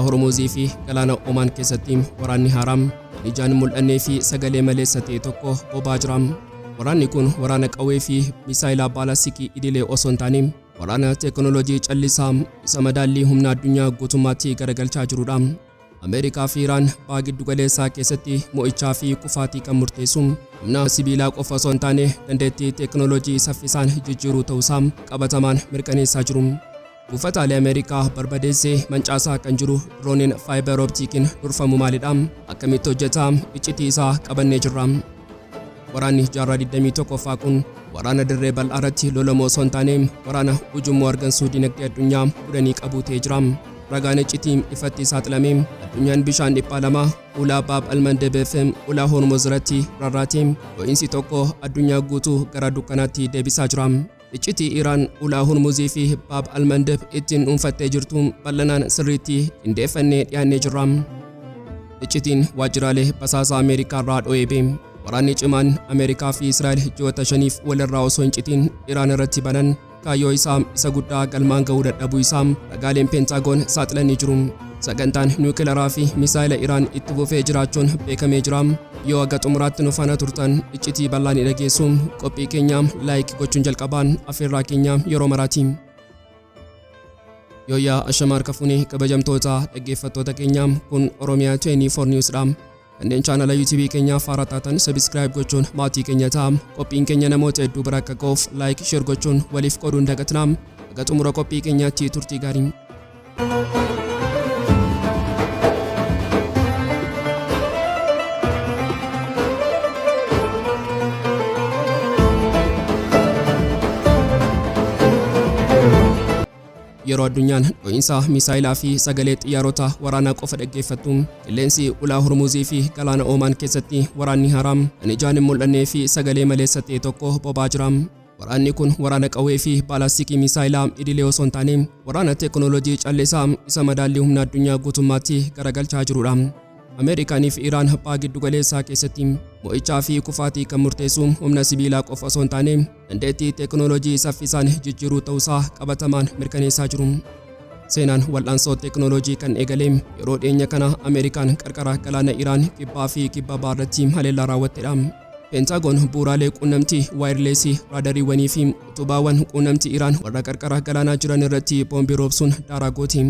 Ulaa Hormuuzii fi Galaana Omaan keessatti waraanni haaraam kan ijaan hin mul'annee fi sagalee maleessa ta'e tokko boba'aa jira. Waraanni kun waraana qawwee fi misaayilaa baalastikii idilee osoo hin taane waraana teeknooloojii callisaa isa madaallii humna addunyaa guutummaatti garagalchaa jirudha. Ameerikaa fi Iraan baha giddugaleessaa keessatti mo'ichaa fi kufaatii kan murteessu humna sibiilaa qofa osoo hin taane dandeettii teeknooloojii saffisaan jijjiiruu ta'uusaa qabatamaan mirkaneessaa jiru. Buufataalee Ameerikaa barbadeessee mancaasaa kan jiru dirooniin faayibar optiikiin durfamu maalidha? Akkamitti hojjeta? Iccitii isaa qabannee jirra. Waraanni jaarraa 21ffaa kun waraana dirree bal'aa irratti lolamu osoo hin taane waraana ujummoo argansuu dinagdee addunyaa kudhanii qabuu ta'ee jira. Ragaan iccitii ifatti saaxilame addunyaan bishaan dhiphaa lama ulaa Baab al-Mandeb fi ulaa Hormuz irratti rarraate dho'iinsi tokko addunyaa guutuu gara dukkanaatti deebisaa jira. Iccitii Iraan ulaa Hormuzii fi Baab al-Mandeb ittiin dhuunfattee jirtu bal'inaan sirriitti qindeeffannee dhiyaannee jirra. Iccitiin waajjiraalee basaasaa Ameerikaa irraa dho'ee bee. Waraanni cimaan Ameerikaa fi Israa'el ji'oota shaniif walirraa osoo hin citiin Iraan irratti banan kaayyoo isaa isa guddaa galmaan ga'uu dadhabuu isaa ragaaleen Peentaagoon saaxilanii jiru. Sagantaan niwukilaraa fi misaayila Iraan itti fufee jiraachuun beekamee jira. Yoo haga xumuraatti nu faana turtan iccitii bal'aa ni dhageessu. Qophii keenya like gochuun jalqabaan afeerraa keenya yeroo maraati. Yooyyaa ashama harka fuunee kabajamtoota dhaggeeffattoota keenya, kun Oromiyaa 24 News dha. Kanneen chaanala YouTube keenyaaf haaraa taatan subscribe gochuun maatii keenya ta'a. Qophiin keenya namoota hedduu bira akka ga'uuf like, share gochuun waliif qooduu hin dagatinaa. Haga xumura qophii keenyaatti turtii gaarii. Yeroo addunyaan dho'iinsa misaayilaa fi sagalee xiyyaarota waraanaa qofa dhaggeeffattu, qilleensi ulaa Hormuzii fi galaana Oomaan keessatti waraanni haaraam kan ijaan hin mul'annee fi sagalee maleessa ta'e tokko boba'aa jira. Waraanni kun waraana qawwee fi baalaastikii misaayilaa idilee osoo hin taane waraana teeknooloojii callisaa isa madaallii humna addunyaa guutummaatti garagalchaa jirudha. Ameerikaanii fi Iraan baha giddugaleessaa keessatti mo'ichaa fi kufaatii kan murteessu humna sibiilaa qofa osoo hin taane dandeettii teeknooloojii saffisaan jijjiiruu ta'uusaa qabatamaan mirkaneessaa jiru. Seenaan wal'aansoo teeknooloojii kan eegale yeroo dhiyeenya kana Ameerikaan qarqara galaana Iraan kibbaa fi kibba bahaa irratti haleellaa raawwattedha. Peentaagoon bu'uuraalee quunnamtii waayirleesii, raadariiwwanii fi utubaawwan quunnamtii Iraan warra qarqara galaanaa jiran irratti boombii roobsuun daaraa gooti.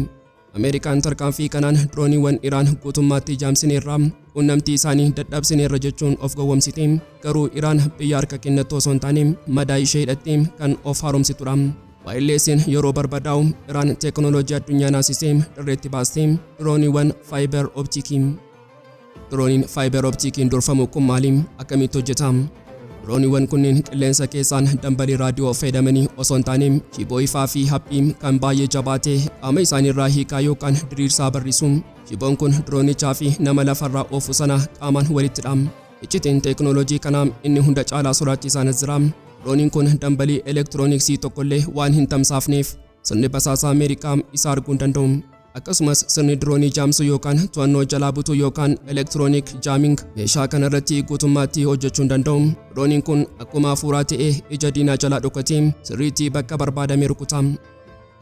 Ameerikaan tarkaanfii kanaan dirooniiwwan Iraan guutummaatti jaamsineerra, quunnamtii isaanii dadhabsineerra jechuun of gowwomsite. Garuu Iraan biyya harka kennattu osoo hin taane madaa ishee hidhattee kan of haaromsitudha. Waayirleesiin yeroo barbadaa'u Iraan teeknooloojii addunyaa naasisee dirreetti baaste, dirooniiwwan faayibar optikii. Dirooniin faayibar optikiin durfamu kun maali? Akkamitti hojjeta? Dirooniiwwan kunneen qilleensa keessaan dambalii raadiyoo fayyadamanii osoo hin taane shiboo ifaa fi haphii kan baay'ee jabaatee qaama isaaniirraa hiikaa yookaan diriirsaa barrisu. Shiboon kun diroonichaa fi nama lafarraa oofu sana qaamaan walitti hidha. Iccitiin teeknooloojii kanaa inni hunda caalaa sodaachisaan as jira. Dirooniin kun dambalii elektirooniksii tokkollee waan hin tamsaafneef sirni basaasaa Ameerikaa isa arguu hin danda'u. Akkasumas sirni diroonii jaamsuu yookaan to'annoo jalaa butuu yookaan electronic jamming meeshaa kana irratti guutummaatti hojjechuu hin danda'u. Dirooniin kun akkuma hafuuraa ta'ee ija diinaa jalaa dhokatee sirriitti bakka barbaadame rukuta.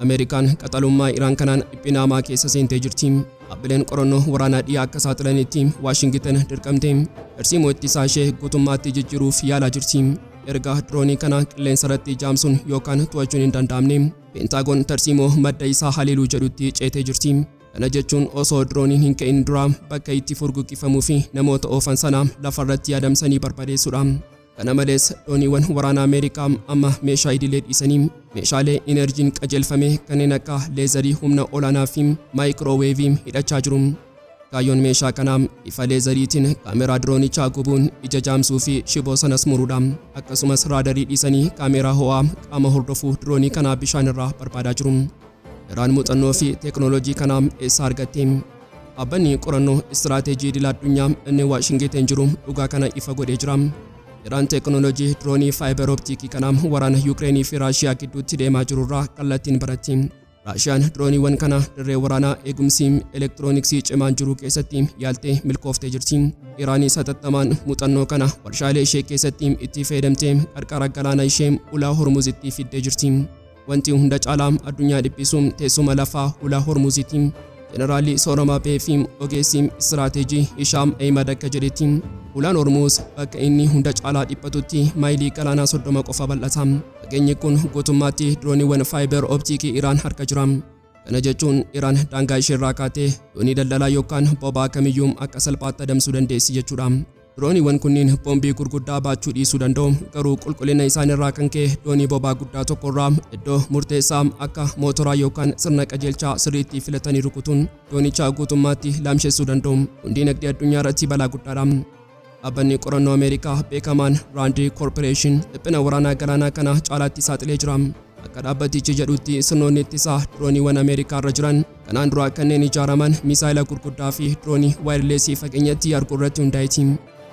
Ameerikaan qaxalummaa Iraan kanaan dhiphina hamaa keessa seentee jirti. Dhaabbileen qorannoo waraanaa dhiyaa akka saaxilanitti Waashingitan dirqamtee tarsiimoo ittisaa ishee guutummaatti jijjiiruuf yaalaa jirti. Erga diroonii kana qilleensa irratti jaamsuun yookaan to'achuun hin danda'amne, Peentaagoon tarsiimoo madda isaa haleeluu jedhutti ceetee jirti. Kana jechuun osoo dirooniin hin ka'in dura bakka itti furguggifamuu fi namoota oofan sana lafarratti adamsanii barbadeessuudha. Kana malees dooniiwwan waraanaa Ameerikaa amma meeshaa idilee dhiisanii meeshaalee inerjiin qajeelfame kanneen akka leezarii humna olaanaa fi maayikirooweevii hidhachaa jiru. Kaayyoon meeshaa kanaa ifa leezariitiin kaameraa diroonichaa gubuun ija jaamsuu fi shiboo sanas muruudha. Akkasumas raadarii dhiisanii kaameraa ho'aa qaama hordofuu diroonii kanaa bishaan irraa barbaadaa jiru. Iraan muuxannoo fi teeknooloojii kana eessaa argatte? Dhaabbanni qorannoo istiraateejii idil addunyaa inni Waashingiteen jiru dhugaa kana ifa godhee jira. Iraan teeknooloojii diroonii faayibar optiikii kana waraana Yuukireenii fi Raashiyaa gidduutti deemaa jirurraa kallattiin baratti. Raashiyaan dirooniiwwan kana dirree waraanaa eegumsi elektirooniksii cimaan jiru keessatti yaaltee milkooftee jirti. Iraanis hatattamaan muuxannoo kana warshaalee ishee keessatti itti fayyadamtee qarqara galaana ishee ulaa Hormuzitti fiddee jirti. Wanti hunda caalaa addunyaa dhiphisu teessuma lafaa ulaa Hormuziiti. Jeneraalli soorama ba'ee fi ogeessi istiraateejii Hishaam Ahimad akka jedhetti, ulaan Hormuuz bakka inni hunda caalaa dhiphatutti maayilii galaanaa 30 qofa bal'ata. Fageenyi kun guutummaatti dirooniiwwan faayibar optiikii Iraan harka jira. Kana jechuun Iraan daangaa isheerraa kaatee doonii daldalaa yookaan boba'aa kamiyyuu akka salphaatti adamsuu dandeessi jechuudha. Dirooniiwwan kunniin boombii gurguddaa baachuu dhiisuu danda'u, garuu qulqullina isaaniirraa kan ka'e doonii boba'aa guddaa tokkorraa iddoo murteessaa akka mootoraa yookaan sirna qajeelchaa sirriitti filatanii rukutuun doonicha guutummaatti laamshessuu danda'u. Kun diinagdee addunyaa irratti balaa guddaadha. Dhaabbanni qorannoo Ameerikaa beekamaan Rand Corporation dhiphina waraanaa galaanaa kana caalaatti saaxilee jira. Akka dhaabbatichi jedhutti, sirnoonni ittisaa dirooniiwwan Ameerikaa irra jiran kanaan dura kanneen ijaaraman misaayila gurguddaa fi diroonii waayirleesii fageenyatti arguu irratti hundaa'eeti.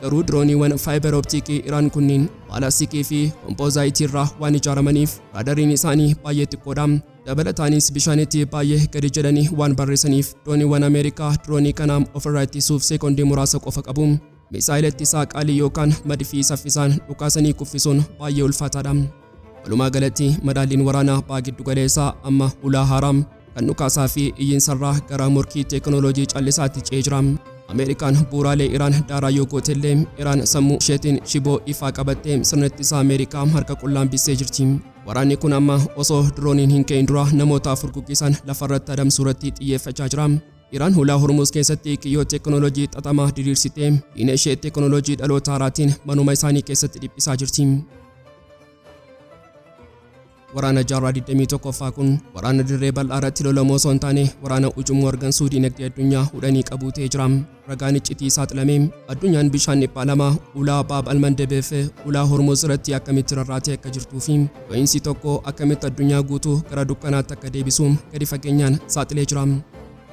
Garuu dirooniiwwan faayibar optiikii Iraan kunniin baalastikii fi kompoozaayitii irraa waan ijaaramaniif raadariin isaanii baay'ee xiqqoodha. Dabalataanis bishaanitti baay'ee gadi jedhanii waan barreessaniif dooniiwwan Ameerikaa diroonii kana ofirraa ittisuuf seekondii muraasa qofa qabu. Misaayila ittisaa qaalii yookaan madfii saffisaan dhukaasanii kuffisuun baay'ee ulfaataadha. Walumaa galatti, madaalliin waraanaa baha giddu galeessaa amma ulaa haaraa kan dhukaasaa fi iyyinsarraa gara morkii teekinooloojii callisaatti ce'ee jira. Ameerikaan bu'uuraalee Iraan daaraa yoo gootellee, Iraan sammuu isheetiin shiboo ifaa qabattee sirna ittisaa Ameerikaa harka qullaa hambistee jirti. Waraanni kun amma osoo dirooniin hin ka'in dura namoota furguggisan lafarratti adamsuu irratti xiyyeeffachaa jira. Iraan hulaa Hormuuz keessatti kiyyoo teekinooloojii xaxamaa diriirsitee diina ishee teekinooloojii dhaloota haaraatiin manuma isaanii keessatti dhiphisaa jirti. Waraana jaarraa 21ffaa kun waraana dirree bal'aa irratti lolamu osoo hin taane, waraana ujummoo argansuu diinagdee addunyaa hudhanii qabuu ta'ee jira. Ragaan iccitii saaxilame, addunyaan bishaan dhiphaa lama, ulaa Baab al-Mandeb fi ulaa Hormuuz irratti akkamitti rarraatee akka jirtuu fi dho'iinsi tokko akkamitti addunyaa guutuu gara dukkanaatti akka deebisu gadi fageenyaan saaxilee jira.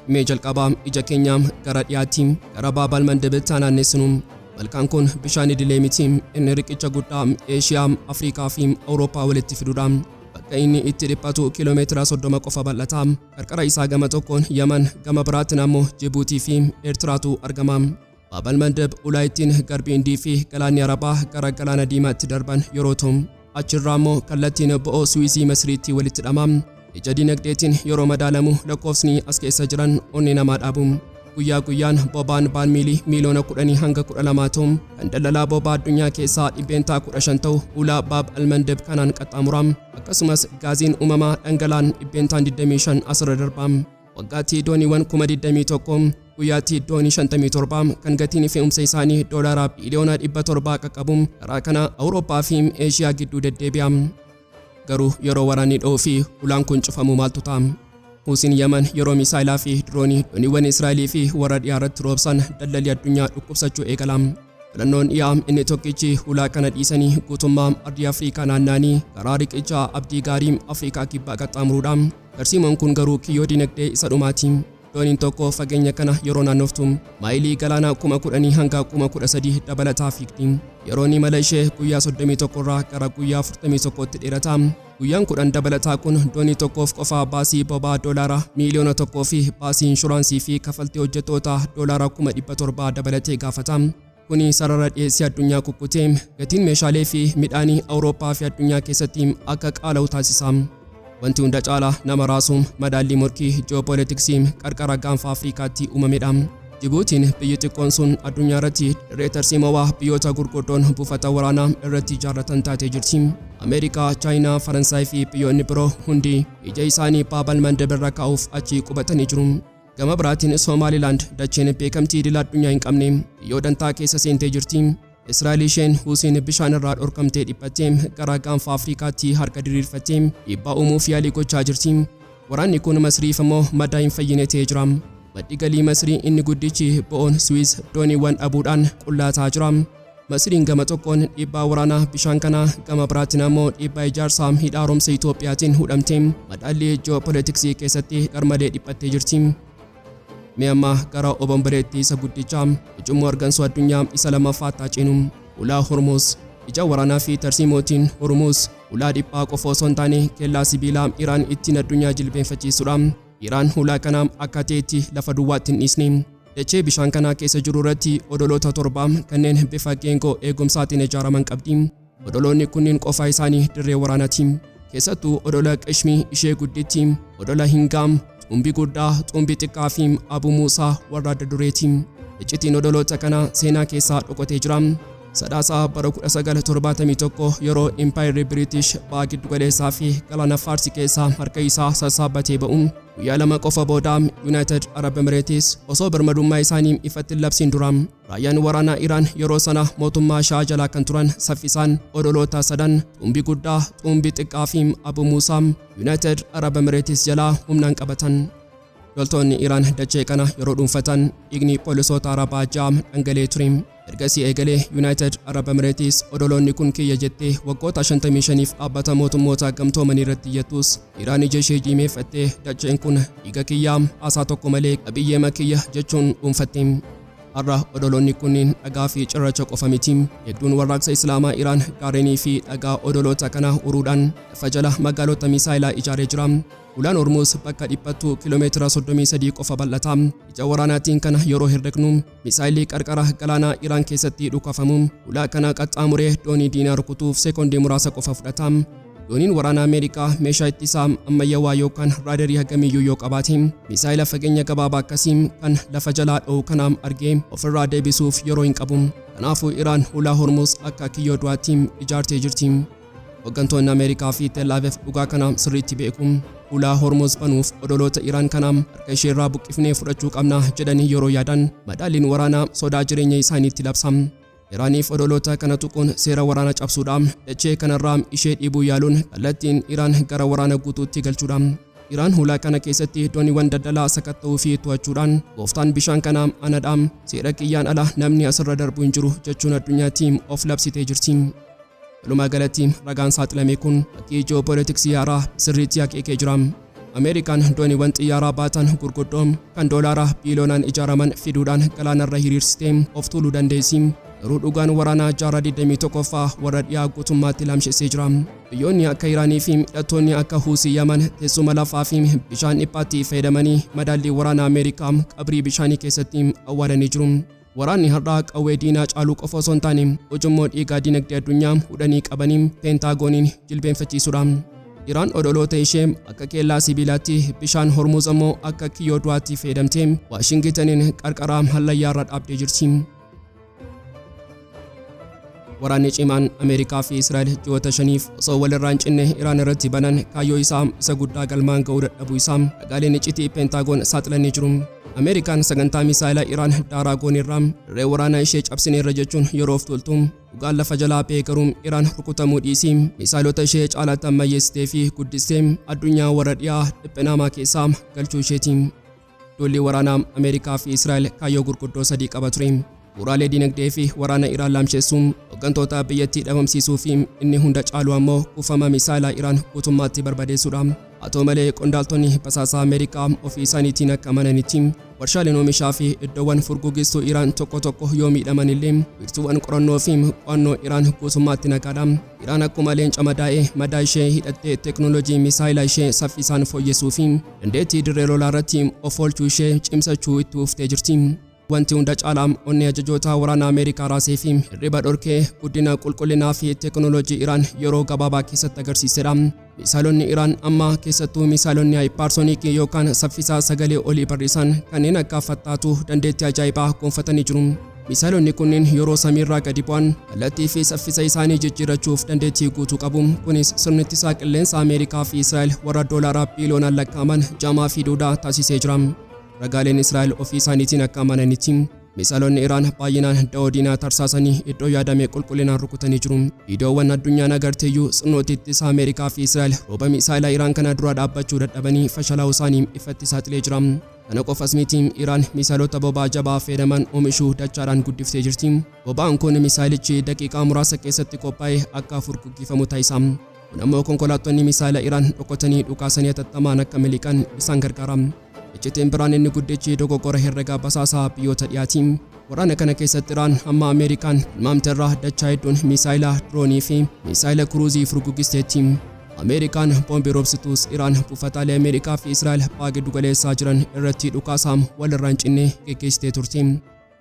Mee jalqabaa ija keenya gara dhiyaatti, gara Baab al-Mandebitti haa naannessinu. Malkaan kun bishaan idilee miti, inni riqicha guddaa Eeshiyaa, Afrikaa fi Awurooppaa walitti fidudha. Bakka inni itti dhiphatu kiiloomeetira 30 qofa bal'ata. Qarqara isaa gama tokkoon Yaman, gama biraatiin ammoo Jibuutii fi Eertiraatu argama. Baab al-Mandeb ulaa ittiin Garbi Hindii fi Galaanni Arabaa gara Galaana Diimaatti darban yeroo ta'u, achirraa immoo kallattiin bo'oo Suwiizii Masriitti walitti hidhama. Ija dinagdeetiin yeroo madaalamu, lakkoofsni as keessa jiran onnee namaa dhaabu. Guyyaa guyyaan boba'aan baarmiilii miiliyoona 10 hanga 12 ta'u, kan daldalaa boba'aa addunyaa keessaa 15% ta'u, ulaa Baab al-Mandeb kanaan qaxxaamura. Akkasumas gaaziin uumamaa dhangala'aan 25% asirra darba. Waggaatti dooniiwwan 21,000, guyyaatti doonii 57 kan gatiin fe'umsa isaanii doolaara biiliyoona 700 qaqqabu karaa kana Awurooppaa fi Eeshiyaa gidduu deddeebi'a. Garuu yeroo waraanni dho'uu fi ulaan kun cufamu maaltu ta'a? Huusiin Yaman yeroo misaayilaa fi diroonii dooniiwwan Israa'elii fi warra dhiyaa irratti roobsan, daldalli addunyaa dhukkubsachuu eegala. Filannoon dhiyaa inni tokkichi ulaa kana dhiisanii guutummaa ardii Afrikaa naanna'anii karaa riqicha Abdii Gaarii Afrikaa Kibbaa qaxxaamuruudha. Tarsiimoon kun garuu kiyyoo dinagdee isa dhumaati. Dooniin tokko fageenya kana yeroo naannoftu maayilii galaanaa 10,000 hanga 13,000 dabalataa fiigdi. Yeroon imala ishee guyyaa 31 irraa gara guyyaa 41tti dheerata. Guyyaan 10 dabalataa kun doonii tokkoof qofa baasii boba'aa doolaara miiliyoona 1 fi baasii inshuraansii fi kafaltii hojjettoota doolaara 700,000 dabalatee gaafata. Kuni sarara dhiyeessii addunyaa kukkutee gatiin meeshaalee fi midhaanii Awurooppaa fi addunyaa keessatti akka qaala'u taasisa. Wanti hunda caalaa nama raasu madaallii morkii ji'oopoolitiksii qarqara gaanfa Afrikaatti uumamedha. Jibuutiin, biyyi xiqqoon sun, addunyaa irratti dirree tarsiimawaa biyyoota gurguddoon buufata waraanaa irratti ijaarratan taatee jirti. Ameerikaa, Chaayinaa, Faransaay fi biyyoonni biroo hundi ija isaanii Baab al-Mandeb irra kaa'uuf achi qubatanii jiru. Gama biraatiin Somaalilaand, dacheen beekamtii idila addunyaa hin qabne, kiyyoo dantaa keessa seentee jirti. Israa'el isheen Huusiin bishaan irraa dhorkamtee dhiphattee, gara gaanfa Afrikaatti harka diriirfattee dhiibbaa uumuuf yaalii gochaa jirti. Waraanni kun Masriif immoo madaa hin fayyine ta'ee jira. Maddi galii Masrii inni guddichi bo'oon Suwiiz dooniiwwan dhabuudhaan qullaa ta'aa jira. Masriin gama tokkoon dhiibbaa waraanaa bishaan kanaa, gama biraatiin ammoo dhiibbaa ijaarsa hidha haaromsa Itoophiyaatiin hudhamtee madaallii ji'oopoolitiksii keessatti garmalee dhiphattee jirti. Mee amma gara obomboleettii isa guddichaa, ujummoo argansuu addunyaa isa lammaffaatti haa ceenu. Ulaa Hormuuz. Ija waraanaa fi tarsiimootiin Hormuuz ulaa dhiphaa qofa osoo hin taane kellaa sibiilaa Iraan ittiin addunyaa jilbeenfachiisudha. Iraan hulaa kana akka ta'etti lafa duwwaatti hin dhiisne. Dachee bishaan kanaa keessa jiru irratti odoloota torba kanneen bifa geengoo eegumsaatiin ijaaraman qabdi. Odoloonni kunniin qofaa isaanii dirree waraanaati. Keessattuu odola Qishmii ishee gudditti, odola Hingaam, Xumbii Guddaa, Xumbii Xiqqaa fi Abu Muusaa warra adda dureeti. Iccitiin odoloota kanaa seenaa keessaa dhokatee jira. Sadaasaa bara 1971 yeroo Impaayerri Biriitish ba'a giddugaleessaa fi galaana Faarsi keessaa harka isaa sassaabbatee ba'u, guyyaa 2 qofa booda Yuunaayitid Arab Emireetis osoo birmadummaa isaanii ifatti hin labsiin dura raayyaan waraanaa Iraan yeroo sana mootummaa Shaah jalaa kan turan saffisaan odoloota sadan Xumbii Guddaa, Xumbii Xiqqaa fi Abu Muusaa Yuunaayitid Arab Emireetis jalaa humnaan qabatan. Loltoonni Iraan dachee kana yeroo dhuunfatan dhiigni poolisoota Arabaa 6 dhangala'ee ture. Ergasii eegalee Yuunaayitid Arab Emireetis odoloonni kun kiyya jettee waggoota 55f dhaabbata mootummoota gamtoomanii irratti iyyattus Iraan ija ishee jiimeeffattee dacheen kun dhiiga kiyyaa haasaa tokko malee qabiyyeema kiyya jechuun dhuunfatte. Har'a odoloonni kunniin dhagaa fi cirracha qofa miti. Eegduun Warraaqsa Islaamaa Iraan gaarrenii fi dhagaa odoloota kanaa uruudhaan lafa jala magaalota misaayilaa ijaaree jira. Ulaan Hormuuz bakka dhiphattu kiiloomeetira 33 qofa bal'ata. Ija waraanaatiin kana yeroo herregnu, misaayilli qarqara galaanaa Iraan keessatti dhukafamu ulaa kana qaxxaamuree doonii diinaa rukutuuf sekoondii muraasa qofa fudhata. Dooniin waraanaa Ameerikaa meeshaa ittisaa ammayyawaa yookaan raadarii hagamiiyyuu yoo qabaate, misaayila fageenya gabaabaa akkasii kan lafa jalaa dho'u kana argee ofirraa deebisuuf yeroo hin qabu. Kanaafuu Iraan ulaa Hormuuz akka kiyyoo du'aatti ijaartee jirti. Hoggantoonni Ameerikaa fi Tel Aviv dhugaa kana sirriitti beeku. Ulaa Hormuz banuuf odoloota Iraan kana harka isheerraa buqqifnee fudhachuu qabna jedhanii yeroo yaadan madaalliin waraanaa sodaa jireenya isaaniitti labsa. Iraaniif odoloota kana tuquun seera waraanaa cabsuudha. Dachee kanarraa ishee dhiibuu yaaluun kallattiin Iraan gara waraana guutuutti galchuudha. Iraan hulaa kana keessatti dooniiwwan daldalaa sakatta'uu fi to'achuudhaan gooftaan bishaan kanaa anadha, seera kiyyaan ala namni asirra darbu hin jiru jechuun addunyaatti of labsitee jirti. Walumaa galatti ragaan saaxilame kun fakkii ji'oopoolitiksii haaraa sirriitti akeekee jira. Ameerikaan dooniiwwan xiyyaaraa baatan gurguddoo kan doolaara biiliyoonaan ijaaraman fiduudhaan galaanarra hiriirsitee of tuuluu dandeessi. Garuu dhugaan waraanaa jaarraa 21ffaa warra dhiyaa guutummaatti laamshessee jira. Biyyoonni akka Iraanii fi hidhattoonni akka Huusii Yaman teessuma lafaa fi bishaan dhiphaatti fayyadamanii madaallii waraana Ameerikaa qabrii bishaanii keessatti awwaalanii jiru. Waraanni har'aa qawwee diinaa caaluu qofa osoo hin taane ujummoo dhiigaa dinagdee addunyaa hudhanii qabanii Peentagooniin jilbeenfachiisuudha. Iraan odoloota ishee akka keellaa sibiilaatti, bishaan Hormuuz ammoo akka kiyyoo du'aatti fayyadamtee Waashingitaniin qarqara hallayyaarra dhaabdee jirti. Waraanni cimaan Ameerikaa fi Israa'el ji'oota shaniif osoo walirraa hin cinne Iraan irratti banan kaayyoo isaa isa guddaa galmaan ga'uu dadhabuu isaa ragaaleen iccitii Peentaagoon saaxilanii jiru. Ameerikaan sagantaa misaayila Iraan daaraa gooneerra, dirree waraanaa ishee cabsineerra jechuun yeroo of tuultu, dhugaan lafa jalaa ba'e garuu Iraan rukutamuu dhiisii misaayilota ishee caalaatti ammayyeessitee fi guddistee addunyaa warra dhiyaa dhiphina hamaa keessaa galchuu isheeti. Duulli waraanaa Ameerikaa fi Israa'el kaayyoo gurguddoo sadii qaba ture. Bu'uuraalee dinagdee fi waraana Iraan laamshessuu, hoggantoota biyyattii dhabamsiisuu fi inni hunda caalu ammoo kuufama misaayilaa Iraan guutummaatti barbadeessuudha. Haa ta'u malee qondaaltonni basaasaa Ameerikaa ofii isaaniitiin akka amananitti, warshaaleen oomishaa fi iddoowwan furguggistuu Iraan tokko tokko yoo miidhaman illee wiirtuuwwan qorannoo fi qo'annoo Iraan guutummaatti nagaadha. Iraan akkuma leenca madaa'e madaa ishee hidhattee teeknooloojii misaayilaa ishee saffisaan fooyyessuu fi dandeettii dirree lolaa irratti of oolchuu ishee cimsachuu itti fuftee jirti. Wanti hunda caalaa onnee ajajoota waraana Ameerikaa raasee fi hirriba dhorkee guddina qulqullinaa fi teeknooloojii Iraan yeroo gabaabaa keessatti agarsiisedha. Misaayilonni Iraan ammaa keessattuu misaayilonni haayippaarsooniikii yookaan saffisa sagalee olii barrisan kanneen akka Fattaatuu dandeettii ajaa'ibaa gonfatanii jiru. Misaayilonni kunneen yeroo samiirraa gadi bu'an kallattii fi saffisa isaanii jijjiirrachuuf dandeettii guutuu qabu. Kunis sirni ittisaa qilleensa Ameerikaa fi Israa'el warra doolaara biiliyoonaan lakkaa'aman jaamaa fi duudaa taasisee jira. Ragaaleen Israa'el ofii isaaniitiin akka amananitti, misaa'elonni Iraan baay'inaan da'oo diinaa tarsaasanii iddoo yaadame qulqullinaan rukutanii jiru. Viidiyoowwan addunyaan agarteeyyuu sirnooti ittisa Ameerikaa fi Israa'el rooba misaa'ela Iraan kana dura dhaabbachuu dadhabanii fashalaa'uu isaanii ifatti saaxilee jira. Kana qofas miti, Iraan misaa'elota boba'aa jabaa fayyadaman oomishuu dachaadhaan guddiftee jirti. Boba'aan kun misaa'elichi daqiiqaa muraasa keessatti qophaa'ee akka furguggifamu taasisa. Kun ammoo konkolaattonni misaa'ela Iraan dhokatanii dhukaasanii hatattamaan akka miliqan isaan gargaara. Iccitiin biraan inni guddichi dogoggora herregaa basaasaa biyyoota dhiyaati. Waraana kana keessatti Iraan hamma Ameerikaan tilmaamte irraa dachaa hedduun misaa'ela diroonii fi misaa'ela kuruuzii furguggisteetti. Ameerikaan boombii roobsitus Iraan buufataalee Ameerikaa fi Israa'el baha giddugaleessaa jiran irratti dhukaasaa walirraa hin cinne geggeessitee turte.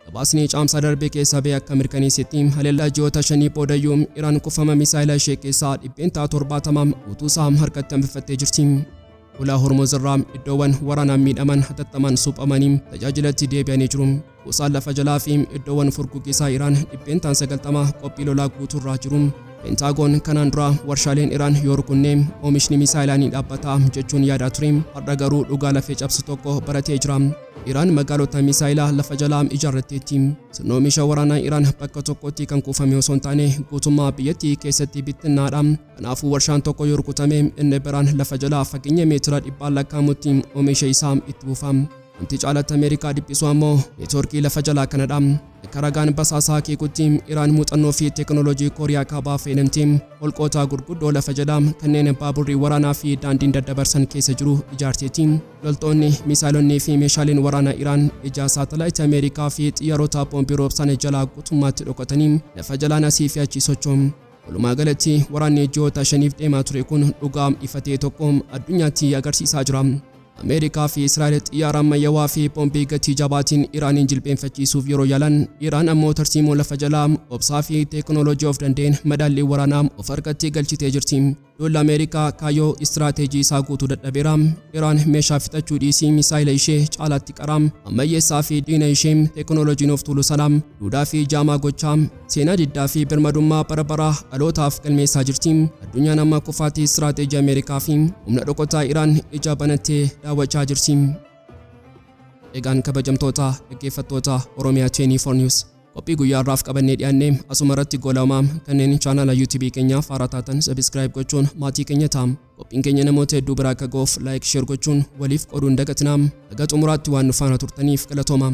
Gabaasni Caamsaa darbe keessa ba'e akka mirkaneessetti, haleellaa ji'oota shanii boodayyuu Iraan kuufama misaa'ela ishee keessaa %70 guutuusaa harkatti hambifattee jirti. Ulaa Hormuz irraa iddoowwan waraanaan miidhaman hatattamaan suphamanii tajaajilatti deebi'anii jiru. Kuusaan lafa jalaa fi iddoowwan furguggisaa Iraan 90% qophii lolaa guutuurraa jiru. Pentaagoon kanaan dura warshaaleen Iraan yoo rukunnee oomishni misaayilaa ni dhaabbata jechuun yaadaa ture. Har'a garuu dhugaa lafee cabsu tokko baratee jira. Iraan magaalota misaayilaa lafa jalaa ijaarratteetti. Sirna oomisha waraanaa Iraan bakka tokkotti kan kuufame osoo hin taane guutummaa biyyattii keessatti bittinnaadha. Kanaafuu warshaan tokko yoo rukutame inni biraan lafa jalaa fageenya meetira dhibbaan lakkaa'amutti oomisha isaa itti fufa. Wanti caalatti Ameerikaa dhiphisu ammoo neetwoorkii lafa jalaa kanadha. Akka ragaan basaasaa akeekutti Iraan muuxannoo fi teekinooloojii Kooriyaa Kaabaa fayyadamtee holqoota gurguddoo lafa jalaa kanneen baaburri waraanaa fi daandiin daddabarsan keessa jiru ijaarteetti. Loltoonni, misaayilonni fi meeshaaleen waraanaa Iraan ija saatalaayitii Ameerikaa fi xiyyaarota boombii roobsan jalaa guutummaatti dhokatanii lafa jalaan asii fi achi socho'u. Walumaa galatti waraanni ji'oota 5f deemaa ture kun dhugaa ifa ta'e tokko addunyaatti agarsiisaa jira. Ameerikaa fi Israa'el xiyyaara ammayyawaa fi boombii gatii jabaatiin Iraaniin jilbeenfachiisuuf yeroo yaalan, Iraan ammoo tarsiimoo lafa jalaa, obsaa fi teekinooloojii of danda'een madaallii waraanaa of harkatti galchitee jirti. Duulli Ameerikaa kaayyoo istiraateejii isaa guutuu dadhabeera. Iraan meeshaa fixachuu dhiisii misaayila ishee caalaatti qaraa, ammayyeessaa fi diina ishee teekinooloojiin of tuulu sana duudaa fi jaamaa gochaa seenaa diddaa fi birmadummaa bara baraa dhalootaaf galmeessaa jirti. Addunyaan amma kufaatii istiraateejii Ameerikaa fi humna dhokotaa Iraan ija banattee daawwachaa jirti. Egaan kabajamtoota dhaggeeffattoota Oromiyaa 24 News, qophii guyyaa har'aaf qabannee dhiyaanne asuma irratti goolabama. Kanneen chaanaala YouTube keenyaaf haaraa taatan subscribe gochuun maatii keenya ta'a. Qophiin keenya namoota hedduu biraa akka ga'uuf like, share gochuun waliif qooduu hin dagatinaa. Haga xumuraatti waan nu faana turtaniif galatooma.